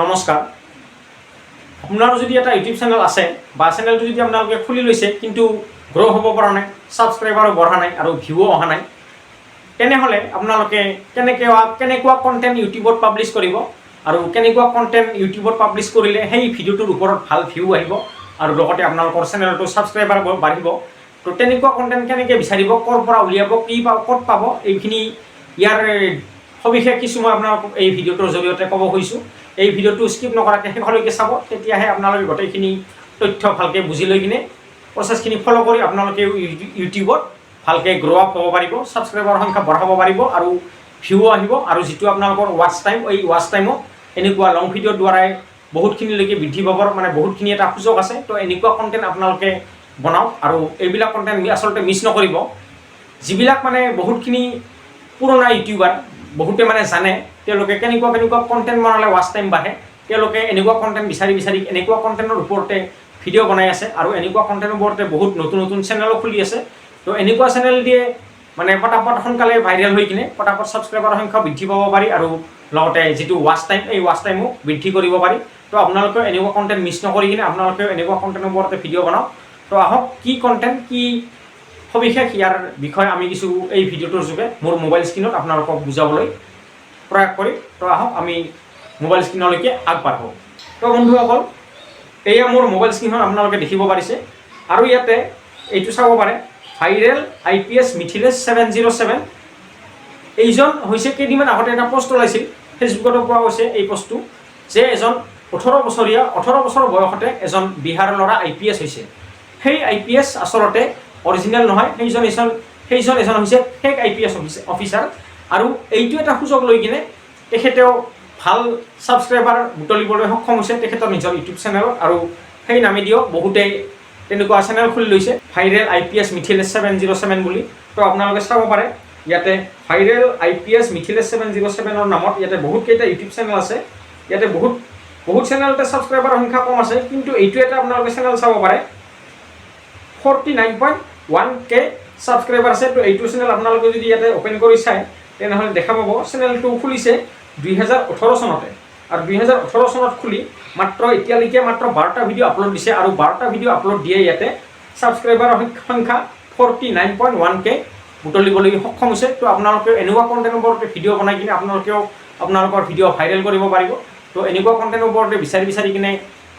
নমস্কাৰ। আপোনাৰো যদি এটা ইউটিউব চেনেল আছে বা চেনেলটো যদি আপোনালোকে খুলি লৈছে, কিন্তু গ্ৰ' হ'ব পৰা নাই, ছাবস্ক্ৰাইবাৰো বঢ়া নাই আৰু ভিউও অহা নাই, তেনেহ'লে আপোনালোকে কেনেকুৱা কেনেকুৱা কণ্টেণ্ট ইউটিউবত পাব্লিছ কৰিব আৰু কেনেকুৱা কণ্টেণ্ট ইউটিউবত পাব্লিছ কৰিলে সেই ভিডিঅ'টোৰ ওপৰত ভাল ভিউ আহিব আৰু লগতে আপোনালোকৰ চেনেলটো ছাবস্ক্ৰাইবাৰ বাঢ়িব, তো তেনেকুৱা কণ্টেণ্ট কেনেকৈ বিচাৰিব, ক'ৰ পৰা উলিয়াব, কি পাব, ক'ত পাব, এইখিনি ইয়াৰ সবিশেষ কিছু মই আপোনালোকক এই ভিডিঅ'টোৰ জৰিয়তে ক'ব খুজিছোঁ। এই ভিডিঅ'টো স্কিপ নকৰাকৈ শেষলৈকে চাব, তেতিয়াহে আপোনালোকে গোটেইখিনি তথ্য ভালকৈ বুজি লৈ কিনে প্ৰচেছখিনি ফ'ল' কৰি আপোনালোকে ইউটিউবত ভালকৈ গ্ৰ' আপ হ'ব পাৰিব, ছাবস্ক্ৰাইবাৰৰ সংখ্যা বঢ়াব পাৰিব আৰু ভিউ আহিব আৰু যিটো আপোনালোকৰ ৱাচ টাইম, এই ৱাচ টাইমো এনেকুৱা লং ভিডিঅ'ৰ দ্বাৰাই বহুতখিনিলৈকে বৃদ্ধি পাবৰ মানে বহুতখিনি এটা সুযোগ আছে। তো এনেকুৱা কণ্টেণ্ট আপোনালোকে বনাওক আৰু এইবিলাক কণ্টেণ্ট আচলতে মিছ নকৰিব। যিবিলাক মানে বহুতখিনি পুৰণা ইউটিউবাৰ, বহুতে মানে জানে তেওঁলোকে কেনেকুৱা কেনেকুৱা কণ্টেণ্ট বনালে ৱাচ টাইম বাঢ়ে। তেওঁলোকে এনেকুৱা কণ্টেণ্ট বিচাৰি বিচাৰি এনেকুৱা কণ্টেণ্টৰ ওপৰতে ভিডিঅ' বনাই আছে আৰু এনেকুৱা কণ্টেণ্টৰ ওপৰতে বহুত নতুন নতুন চেনেলো খুলি আছে। তো এনেকুৱা চেনেল দিয়ে মানে পটাপট সোনকালে ভাইৰেল হৈ কিনে পটাপট ছাবস্ক্ৰাইবাৰৰ সংখ্যা বৃদ্ধি পাব পাৰি আৰু লগতে যিটো ৱাচ টাইম, এই ৱাচ টাইমো বৃদ্ধি কৰিব পাৰি। তো আপোনালোকেও এনেকুৱা কণ্টেণ্ট মিছ নকৰি কিনে আপোনালোকেও এনেকুৱা কণ্টেণ্টৰ ওপৰতে ভিডিঅ' বনাওক। তো আহক, কি কণ্টেণ্ট, কি সবিশেষ ইয়াৰ বিষয়ে আমি কিছু এই ভিডিঅ'টোৰ যোগে মোৰ মোবাইল স্ক্ৰীণত আপোনালোকক বুজাবলৈ প্ৰয়াস কৰিম। তো আহক, আমি মোবাইল স্ক্ৰীণলৈকে আগবাঢ়োঁ। তো বন্ধুসকল, এয়া মোৰ মোবাইল স্ক্ৰীণখন আপোনালোকে দেখিব পাৰিছে আৰু ইয়াতে এইটো চাব পাৰে, ভাইৰেল আইপিএছ মিথিলেছ 707। এইজন হৈছে কেইদিনমান আগতে এটা পষ্ট ওলাইছিল, ফেচবুকতো পোৱা গৈছে এই পষ্টটো, যে এজন 18 বছৰীয়া, 18 বছৰ বয়সতে এজন বিহাৰৰ ল'ৰা আইপিএছ হৈছে। সেই আইপিএছ আচলতে অৰিজিনেল নহয়। সেইজন এজন হৈছে ফেক আইপিএছ অফিচাৰ আৰু এইটো এটা সুযোগ লৈ কিনে তেখেতেও ভাল ছাবস্ক্ৰাইবাৰ বুটলিবলৈ সক্ষম হৈছে তেখেতৰ নিজৰ ইউটিউব চেনেলত। আৰু সেই নামেদিও বহুতেই তেনেকুৱা চেনেল খুলি লৈছে, ভাইৰেল আইপিএছ মিথিলেছ 707 বুলি। তো আপোনালোকে চাব পাৰে, ইয়াতে ভাইৰেল আইপিএছ মিথিলেছ 707ৰ নামত ইয়াতে বহুতকেইটা ইউটিউব চেনেল আছে। ইয়াতে বহুত বহুত চেনেলতে ছাবস্ক্ৰাইবাৰৰ সংখ্যা কম আছে, কিন্তু এইটো এটা আপোনালোকে চেনেল চাব পাৰে, 49.1K subscriber আছে। তো এইটো চেনেল আপোনালোকে যদি ইয়াতে অ'পেন কৰি চায়, তেনেহ'লে দেখা পাব চেনেলটো খুলিছে 2018 চনতে আৰু 2018 চনত খুলি মাত্ৰ এতিয়ালৈকে মাত্ৰ 12টা ভিডিঅ' আপলোড দিছে আৰু 12টা ভিডিঅ' আপলোড দিয়ে ইয়াতে ছাবস্ক্ৰাইবাৰৰ সংখ্যা 49.1K বুটলিবলৈ সক্ষম হৈছে। তো আপোনালোকেও এনেকুৱা কণ্টেণ্টৰ ওপৰতে ভিডিঅ' বনাই কিনে আপোনালোকেও আপোনালোকৰ ভিডিঅ' ভাইৰেল কৰিব পাৰিব। তো এনেকুৱা কণ্টেণ্টৰ ওপৰতে বিচাৰি বিচাৰি কিনে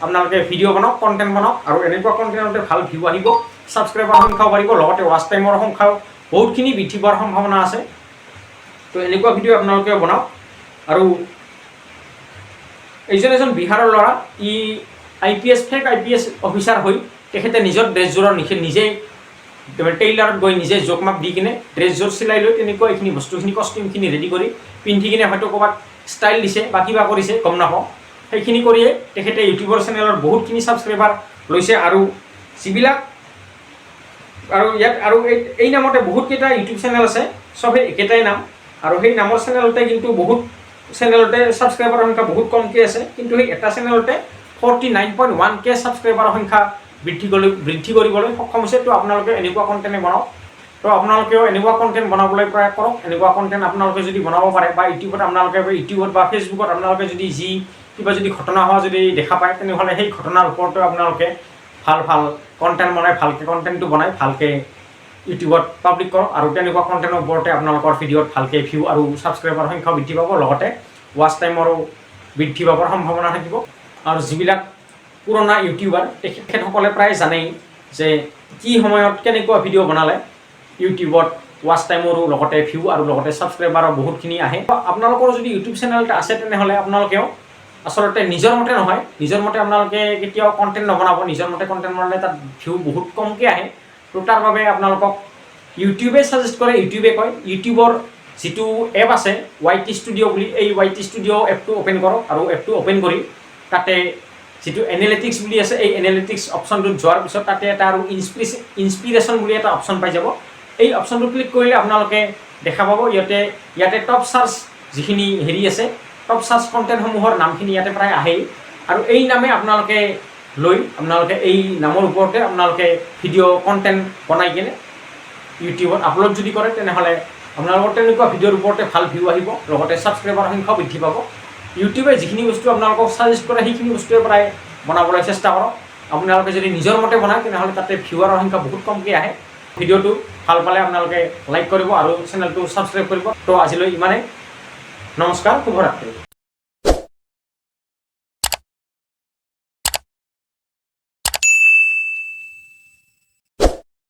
আপোনালোকে ভিডিঅ' বনাওক, কণ্টেণ্ট বনাওক আৰু এনেকুৱা কণ্টেণ্টতে ভাল ভিউ আহিব, ছাবস্ক্ৰাইবাৰৰ সংখ্যাও বাঢ়িব, লগতে ৱাচ টাইমৰ সংখ্যাও বহুতখিনি বৃদ্ধি পোৱাৰ সম্ভাৱনা আছে। তো এনেকুৱা ভিডিঅ' আপোনালোকেও বনাওক। আৰু এইজন এজন বিহাৰৰ ল'ৰা। ই আইপিএছ, ফেক আইপিএছ অফিচাৰ হৈ তেখেতে নিজৰ ড্ৰেছযোৰৰ নিজেই টেইলাৰত গৈ নিজে জোখ মাপ দি কিনে ড্ৰেছযোৰ চিলাই লৈ তেনেকুৱা এইখিনি বস্তুখিনি, কষ্টিউমখিনি ৰেডি কৰি পিন্ধি কিনে হয়তো ক'ৰবাত ষ্টাইল দিছে বা কিবা কৰিছে, গম নাপাওঁ। সেইখিনি কৰিয়ে তেখেতে ইউটিউবৰ চেনেলত বহুতখিনি ছাবস্ক্ৰাইবাৰ লৈছে। আৰু যিবিলাক আৰু ইয়াত আৰু এই নামতে বহুতকেইটা ইউটিউব চেনেল আছে, চবেই একেটাই নাম আৰু সেই নামৰ চেনেলতে কিন্তু বহুত চেনেলতে ছাবস্ক্ৰাইবাৰৰ সংখ্যা বহুত কমকৈ আছে, কিন্তু সেই এটা চেনেলতে 49.1K ছাবস্ক্ৰাইবাৰৰ সংখ্যা বৃদ্ধি কৰিবলৈ সক্ষম হৈছে। তো আপোনালোকে এনেকুৱা কণ্টেণ্টে বনাওক। তো আপোনালোকেও এনেকুৱা কণ্টেণ্ট বনাবলৈ প্ৰয়াস কৰক। এনেকুৱা কণ্টেণ্ট আপোনালোকে যদি বনাব পাৰে বা ইউটিউবত আপোনালোকে, ইউটিউবত বা ফেচবুকত আপোনালোকে যদি যি কিবা যদি ঘটনা হোৱা যদি দেখা পায়, তেনেহ'লে সেই ঘটনাৰ ওপৰতো আপোনালোকে ভাল ভাল কণ্টেণ্ট বনাই, ভালকৈ কণ্টেণ্টটো বনাই ভালকৈ ইউটিউবত পাব্লিক কৰক আৰু তেনেকুৱা কণ্টেণ্টৰ ওপৰতে আপোনালোকৰ ভিডিঅ'ত ভালকৈ ভিউ আৰু ছাবস্ক্ৰাইবাৰ সংখ্যাও বৃদ্ধি পাব, লগতে ৱাচ টাইমৰো বৃদ্ধি পাবৰ সম্ভাৱনা থাকিব। আৰু যিবিলাক পুৰণা ইউটিউবাৰ, তেখেতসকলে প্ৰায় জানেই যে কি সময়ত কেনেকুৱা ভিডিঅ' বনালে ইউটিউবত ৱাচ টাইমৰো লগতে ভিউ আৰু লগতে ছাবস্ক্ৰাইবাৰো বহুতখিনি আহে। আপোনালোকৰ যদি ইউটিউব চেনেল এটা আছে, তেনেহ'লে আপোনালোকেও আচলতে নিজৰ মতে নহয়, নিজৰ মতে আপোনালোকে কেতিয়াও কণ্টেণ্ট নবনাব। নিজৰ মতে কণ্টেণ্ট বনালে তাত ভিউ বহুত কমকৈ আহে। তো তাৰ বাবে আপোনালোকক ইউটিউবে ছাজেষ্ট কৰে, ইউটিউবে কয়, ইউটিউবৰ যিটো এপ আছে ৱাই টি ষ্টুডিঅ' বুলি, এই ৱাই টি ষ্টুডিঅ' এপটো অ'পেন কৰক আৰু এপটো অ'পেন কৰি তাতে যিটো এনালিটিক্স বুলি আছে, এই এনালিটিক্স অপশ্যনটোত যোৱাৰ পিছত তাতে এটা আৰু ইনস্পিৰেশ্যন বুলি এটা অপশ্যন পাই যাব। এই অপশ্যনটো ক্লিক কৰিলে আপোনালোকে দেখা পাব ইয়াতে ইয়াতে টপ চাৰ্চ যিখিনি হেৰি আছে, টপ চাৰ্চ কণ্টেণ্টসমূহৰ নামখিনি ইয়াতে প্ৰায় আহেই। আৰু এই নামে আপোনালোকে লৈ আপোনালোকে এই নামৰ ওপৰতে আপোনালোকে ভিডিঅ' কণ্টেণ্ট বনাই কিনে ইউটিউবত আপলোড যদি কৰে, তেনেহ'লে আপোনালোকৰ তেনেকুৱা ভিডিঅ'ৰ ওপৰতে ভাল ভিউ আহিব, লগতে ছাবস্ক্ৰাইবাৰ সংখ্যাও বৃদ্ধি পাব। ইউটিউবে যিখিনি বস্তু আপোনালোকক ছাজেষ্ট কৰে, সেইখিনি বস্তুৱে প্ৰায় বনাবলৈ চেষ্টা কৰক। আপোনালোকে যদি নিজৰ মতে বনায়, তেনেহ'লে তাতে ভিউৱাৰৰ সংখ্যা বহুত কমকৈ আহে। ভিডিঅ'টো ভাল পালে আপোনালোকে লাইক কৰিব আৰু চেনেলটো ছাবস্ক্ৰাইব কৰিব। তো আজিলৈ ইমানেই। নমস্কাৰ, শুভৰাত্ৰি।